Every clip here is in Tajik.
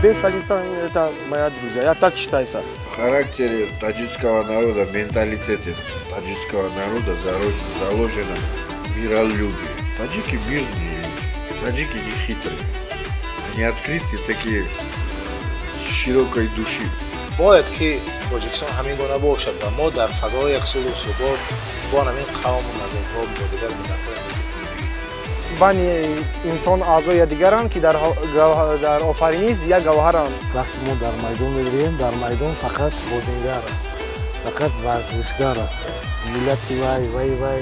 Без Таджикистана это моя друзья. Я так считаю. В характере таджикского народа, менталитете таджикского народа заложено миролюбие. Таджики мирные люди, таджики не хитрые. Они открытые такие, широкой души. Бояд ки Тоҷикистон ҳамин гуна бошад ва мо дар фазои як сулҳу субот бо ҳамин қавму нажодҳо, бо дигар миллатҳои зиндагӣ. Бани инсон аъзои дигаранд, ки дар офариниш як гавҳаранд. Вақте мо дар майдон мебирем, дар майдон фақат бозингар аст, фақат варзишгар аст. Миллати вай, вай, вай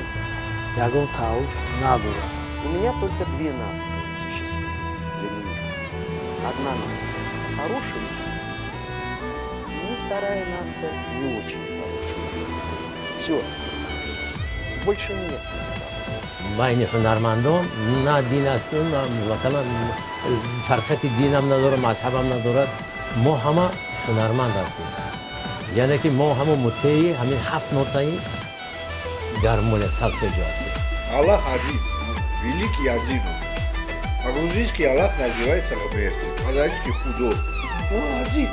ягон тааллуқ надорад. У меня только две нации существуют для меня. Одна нация хорошая люди, и вторая нация не очень хорошие люди. Все. Больше нет. Байни ҳунармандон на дин асту, на масалан фарқияти динам надорад, мазҳабам надорад. Мо ҳама ҳунарманд ҳастем, яъне ки мо ҳама муттеи ҳамин ҳафт нотаи гармония, солфеҷо ҳастем. Аллах один, он великий, один он. По-грузински Аллах называется Гмерти, по-таджикски Худо. Он один.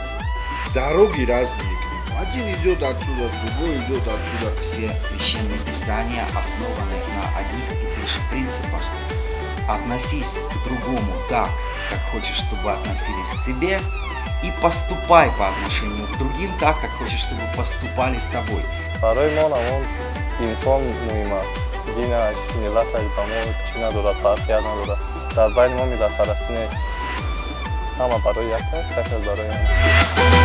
Дороги разные к нему. Один идет отсюда, другой идет отсюда. Все священные писания основаны на одних и тех же принципах. Относись к другому так, как хочешь, чтобы относились к тебе, и поступай по отношению к другим так, как хочешь, чтобы поступали с тобой. Барои мо ҳамон инсон муҳим аст. Динаш, миллаташ ба мо чӣ надорад, фарқият надорад. Дар байни мо миллатпарастӣ нест. Ҳама барои як аст, як барои ҳама.